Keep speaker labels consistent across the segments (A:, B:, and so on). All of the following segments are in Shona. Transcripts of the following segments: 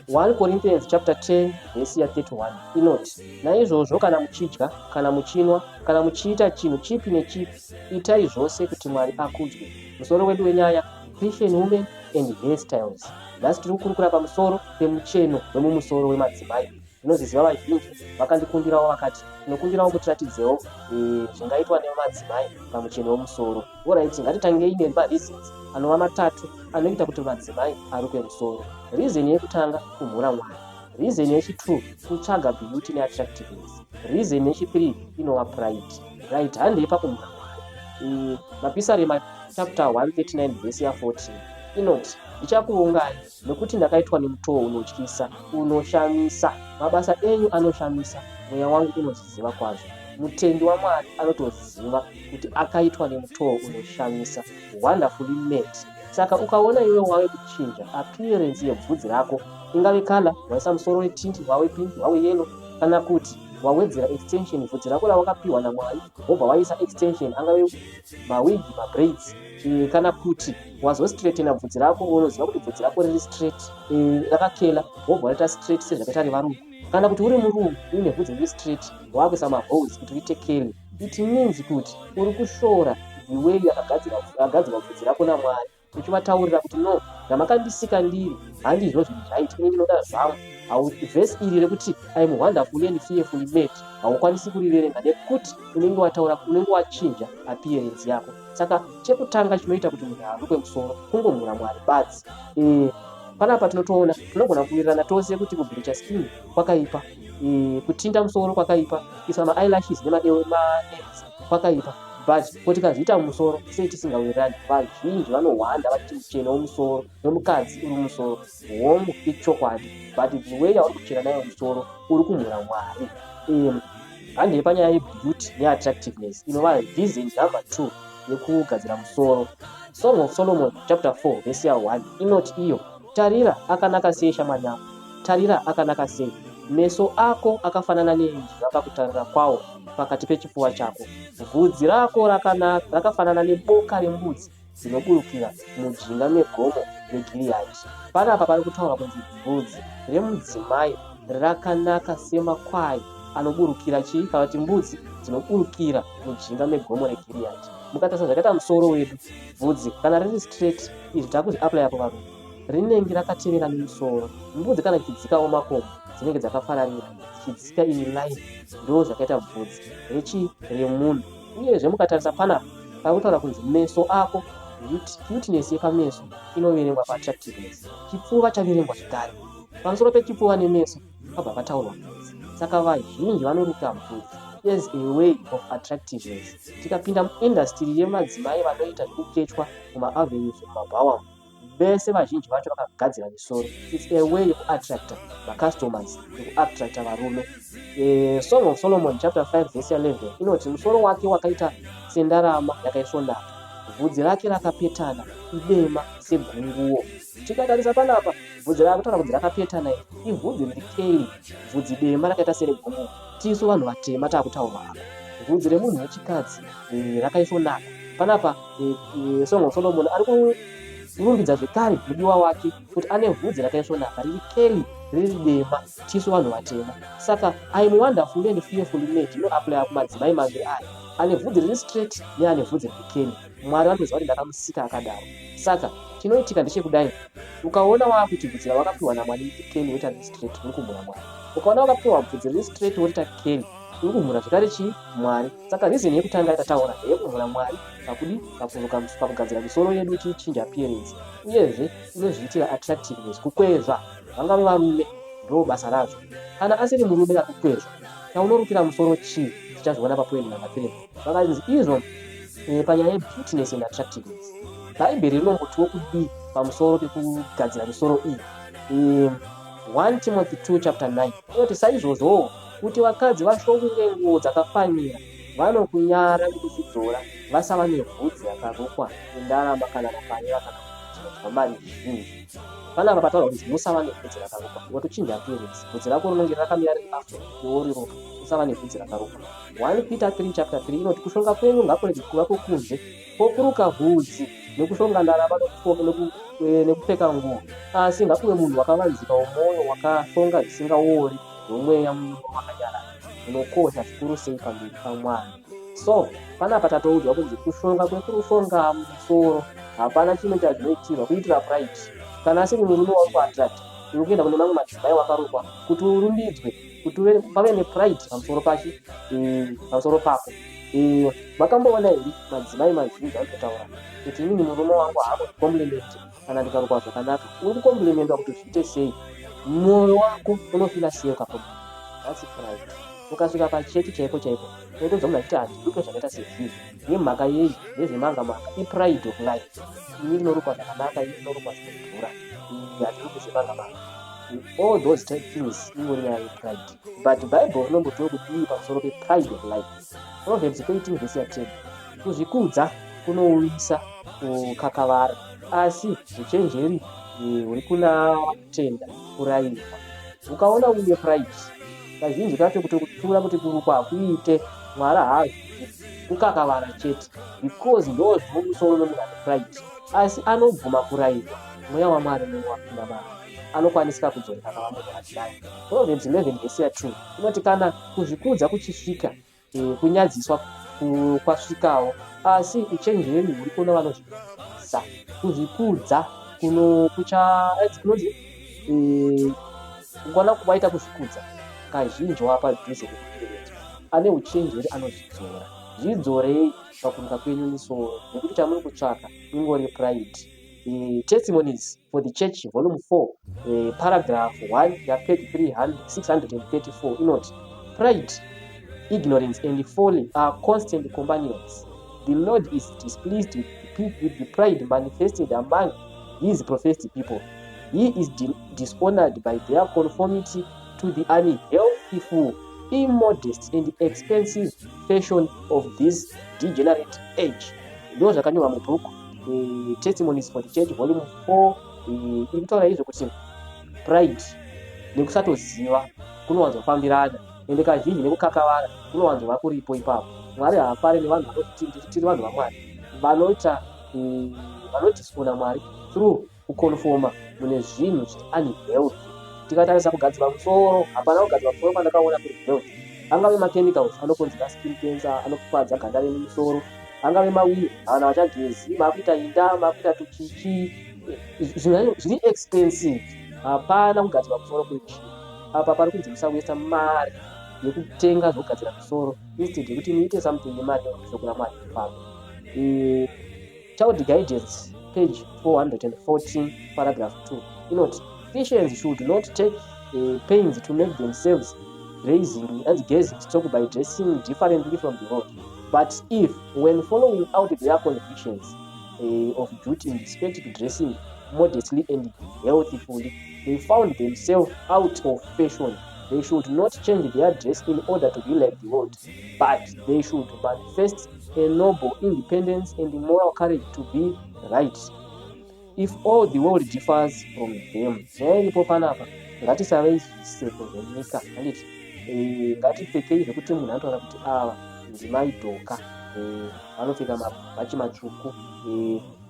A: 1 Corinthians chapter 10 vhesi ya 31 inoti, Naizvozvo kana muchidya, kana muchinwa, kana muchiita chinhu chipi nechipi, itai zvose kuti Mwari akudzwe. Musoro wedu wenyaya, Christian Women and Hairstyles. Nhasi tiri kukurukura pamusoro pemucheno wemumusoro wemadzimai. Ndinoziziva vazhinji vakandikumbirawo vakati tinokumbirawo mutiratidzewo eh, zvingaitwa nemadzimai pamucheno wemusoro. Horaiti, ngatitangei nemareasons anova matatu anoita kuti madzimai arukwe musoro. Reason yekutanga kumhura Mwari. Reason yechi2 kutsvaga beauty neattractiveness. Reason yechi3 inova pride. Right, handei pakumhura Mwari. Mapisarema chapter 139 verse ya 14 inoti, Ndichakuvongai nokuti ndakaitwa nemutoo unotyisa, unoshamisa. Mabasa enyu anoshamisa, mweya wangu unozviziva kwazvo. Mutendi waMwari anotoziva kuti akaitwa nemutoo unoshamisa, wonderfully made. Saka ukaona iwe wave kuchinja appearance yebvudzi rako, ingave color, waisa musoro wetint, wave pink, wave yellow, kana kuti wawedzera extension, bvudzi rako rawakapiwa naMwari wobva waisa extension, angave mawig, mabraids, kana kuti wazostraightena bvudzi rako, unoziva kuti bvudzi rako riri straight, rakakela, wobva waita straight sezvakaita revarungu, kana kuti uri murungu uine bvudzi riri straight wakuisa maholes kuti riite curly. It means kuti uri kushora the way yakagadzirwa bvudzi rako naMwari, uchivataurira kuti no, zvamakandisika ndiri handizvo zviri right, ini ndinoda zvangu. Vhesi iri rekuti I am wonderfully and fearfully made haukwanisi kuriverenga nekuti unenge wataura, unenge wachinja appearance yako. Saka chekutanga chinoita kuti munhu arukwe musoro kungomhura Mwari badzi. Panapa tinotoona tinogona kuwirirana tose kuti kubleacha skin kwakaipa, kutinda musoro kwakaipa, kuisa maeyelashes nemanails kwakaipa, but ko tikazviita mumusoro sei tisingawirirani? Vazhinji vanohwanda vachiti mucheno wemusoro wemukadzi uri mumusoro. Hongu, ichokwadi, but the way yauri kuchena nayo musoro uri kumhura Mwari. Handei panyaya yebeauty neattractiveness inova reason number 2 yekugadzira musoro. Song of Solomon chapter 4 verse ya 1 inoti iyo, tarira akanaka sei shamwari yangu, tarira akanaka sei, meso ako akafanana neenjiva pakutarira kwawo pakati pechipfuva chako, vhudzi rako rakafanana neboka rembudzi dzinoburukira mujinga megomo reGiriyadhi. Panapa pari kutaurwa kunzi bvudzi remudzimai rakanaka semakwai anoburukira chii kana kuti mbudzi dzinoburukira mujinga megomo reGiriyadhi. Mukatarisa zvakaita musoro wedu, bvudzi kana riri straight, izvi takuzviaplaya kuvarungu, rinenge rakatevera nemusoro. Mbudzi kana dzichidzikawo makomo dzinenge dzakafararira dzichidzika in line, ndo zvakaita bvudzi rechii remunhu. Uyezve mukatarisa panapa pari kutaura kunzi meso ako, cuteness yepameso inoverengwa paattractiveness. Chipfuva chaverengwa zvekare. Pamusoro pechipfuva nemeso pabva pataurwa bvudzi. Saka vazhinji vanoruka bvudzi as a way of attractiveness. Tikapinda muindustry yemadzimai vanoita zvekukechwa mumaavenues mumabhawa, vese vazhinji vacho vakagadzira misoro. It's a way yekuattracta macustomers, yekuattracta varume. Song of Solomon chapter 5 verse 11 inoti musoro wake wakaita sendarama yakaisvonaka, bvudzi rake rakapetana idema segunguo. Tikatarisa panapa bvudzi raakutaura kunzi rakapetana iri ibvudzi riri curly, bvudzi dema rakaita seregunguo. Tisu vanhu vatema taakutaurwa apa. Bvudzi remunhu wechikadzi rakaisvonaka. Panapa Song of Solomon ari kurumbidza zvekare mudiwa wake kuti ane vhudzi rakaisvonaka riri curly, riri dema. Tisu vanhu vatema. Saka I am wonderfully and fearfully made inoaplaya kumadzimai maviri aya, ane vhudzi riri straight neane vhudzi riri curly. Mwari vanoziva kuti ndakamusika akadaro. Saka chinoitika ndechekudai, ukaona waakuti bvudzi rawakapiwa naMwari riri curly woita riri straight, uri kumhura Mwari. Ukaona wakapiwa bvudzi riri straight worita curly, uri kumhura zvekare chii? Mwari. Saka reason yekutanga yatataura ndeyekumhura Mwari pakudi pakuruka pakugadzira misoro yedu tichichinja appearance. Uyezve unozviitira attractiveness, kukwezva vangave varume, ndo basa razvo. Kana asiri murume akukwezva, chaunorukira musoro chii? Tichazviona papoint number 3. Vakanzi izvo panyaya yebeautiness and attractiveness, Bhaibheri rinombotiwo kudii pamusoro pekugadzira misoro iyi? 1 Timothy 2 chapter 9 inoti saizvozvowo kuti vakadzi vashonge nguo dzakafanira, vanokunyara nekuzvidzora, vasava nevhudzi rakarukwa nendarama kana maparera kana kudya mari zhinji. Panapa pataurwa kunzi musava nebvudzi rakarukwa, watochinja appearance. Bvudzi rako rinonge rakamira riri afro, iwe woriruka. Usava nebvudzi rakarukwa. 1 Peter 3 chapter 3 inoti kushonga kwenyu ngakurege kuva kwokunze, kwokuruka vhudzi nekushonga ndarama nekupfeka nguo, asi ngakuve munhu wakavanzika womwoyo wakashonga zvisingaori nomweya munyoro wakanyarara, unokosha zvikuru sei pamberi paMwari. So panapa tatoudzwa kunzi kushonga kwekushonga musoro hapana chimwe chazvinoitirwa kuitira pride. Kana asiri murume wauri kuattract, uri kuenda kune mamwe madzimai wakarukwa kuti urumbidzwe, kuti pave nepride pamusoro pachi pamusoro pako. Makamboona here madzimai mazhinji anototaura kuti inini murume wangu haambondicompliment kana ndikarukwa zvakanaka? Uri kucomplimentwa kuti zviite sei? Mwoyo wako unofila sei ukakompliment? That's pride. Ukasvika pachechi chaipo chaipo unotonzwa munhu achiti handiruke zvakaita sezvizvi. Nemhaka yei? Ndezvemanga manga. Ipride of life. Ini ndinorukwa zvakanaka, ini ndinorukwa zvinodhura, handiruki zvemanga manga. All those type things ingori nyaya yepride. But Bible rinombotiwo kudii pamusoro pepride of life? Proverbs 13 verse ya 10. Kuzvikudza kunouyisa kukakavara, asi uchenjeri huri kuna vanotenda kurayirwa. Ukaona uine pride, kazhinji kacho kutokupfuura kuti kurukwa hakuite, Mwari haazvidi, kukakavara chete, because ndo zviri mumusoro memunhu ane pride. Asi anobvuma kurayirwa, mweya waMwari unenge wapinda maari, anokwanisika kudzoreka akava munhu ari nani. Proverbs 11 verse ya 2 inoti kana kuzvikudza kuchisvika, kunyadziswa kwasvikawo, asi uchenjeri huri kuna vanozvikudza. Kuzvikudza kuno kucha kunonzi ukaona waita kuzvikudza kazhinji wapadhuze nekuperekedzwa. Ane uchenjeri anozvidzora. Zvidzorei pakuruka kwenyu misoro, nekuti chamuri kutsvaka ingori pride. Testimonies for the Church volume 4 paragraph 1 yapage 634 inoti pride, ignorance and folly are constant companions. The Lord is displeased with the pride manifested among his professed people. He is dishonored by their conformity to the unhealthful, immodest and expensive fashion of this degenerate age. Ndo zvakanyorwa mubhuku Testimonies for the Church volume 4. Iri kutaura izvo kuti pride nekusatoziva kunowanzofambirana, ende kazhinji nekukakavara kunowanzova kuripo ipapo. Mwari haafari nevanhu vanoti tiri vanhu vaMwari vanoita vanodisona Mwari through kuconforma mune zvinhu zviri unhealthy. Tikatarisa kugadzirwa musoro, hapana kugadzirwa musoro kwandakaona kuri healthy. Angave machemicals anokonzera skin cancer, anokuvadza ganda remusoro, angave mawiri, vanhu havachagezi, makuita inda, makuita tuchichi, zvinhu zviri expensive. Hapana kugadzirwa musoro kuri cheap. Apa pari kunzi musawaste mari yekutenga zvokugadzira musoro instead yekuti muite something nemari yekuti shoko raMwari rifambe. Child Guidance page 414 paragraph 2 inoti Christians should not take pains to make themselves raising and gazing stock by dressing differently from the world, but if when following out their convictions of duty in respect to dressing modestly and healthfully they found themselves out of fashion, they should not change their dress in order to be like the world, but they should manifest a noble independence and moral courage to be right if all the world differs from them. Nyaya iripo panapa, ngatisave zviseko zvenyika, handiti? Ngatipfekei zvekuti munhu anotaura kuti ava ndimaidhoka, vanopfeka mabhachi matsvuku,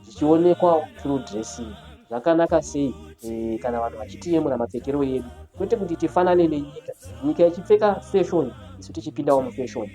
A: zvichionekwawo through dressing. Zvakanaka sei kana vanhu vachitiyemura mapfekero edu, kwete kuti tifanane nenyika, nyika ichipfeka fashion isu tichipindawo mufashion.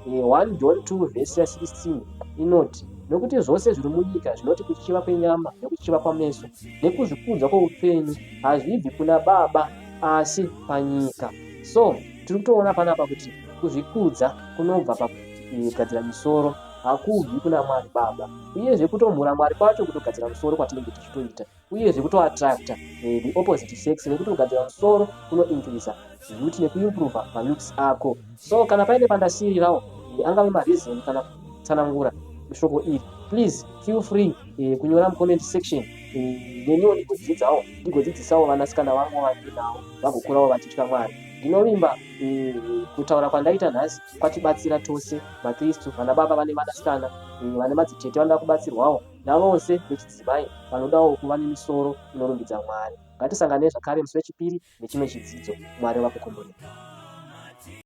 A: 1 John 2 vhesi ya 16 inoti nokuti zvose zviri munyika zvinoti kuchiva kwenyama nekuchiva kwameso nekuzvikudza kwoupenyu hazvibvi kuna Baba asi panyika. So tiri kutoona panapa kuti kuzvikudza kunobva pakugadzira misoro hakubvi kuna Mwari Baba, uyezve kutomhura Mwari kwacho kutogadzira musoro kwatinenge tichitoita, uyezve kutoattracta the opposite sex, nekuti kugadzira musoro kunoincreasa beauty nekuimprova malooks ako. So kana paine pandasirirawo, angave mareason kana kutsanangura shoko iri, please feel free kunyora mucomment section. Neniwo ndikudzidzawo, ndigodzidzisawo vanasikana vangu vandinawo vagokurawo vachitya Mwari. Ndinovimba kutaura kwandaita nhasi kwatibatsira tose maKristu, vana baba vane vanasikana, vane madzitete vanoda kubatsirwawo. Navose vechidzimai vanodawo kuva nemisoro inorumbidza Mwari. Ngatisanganei zvakare musi weChipiri nechimwe chidzidzo. Mwari vakukomborere.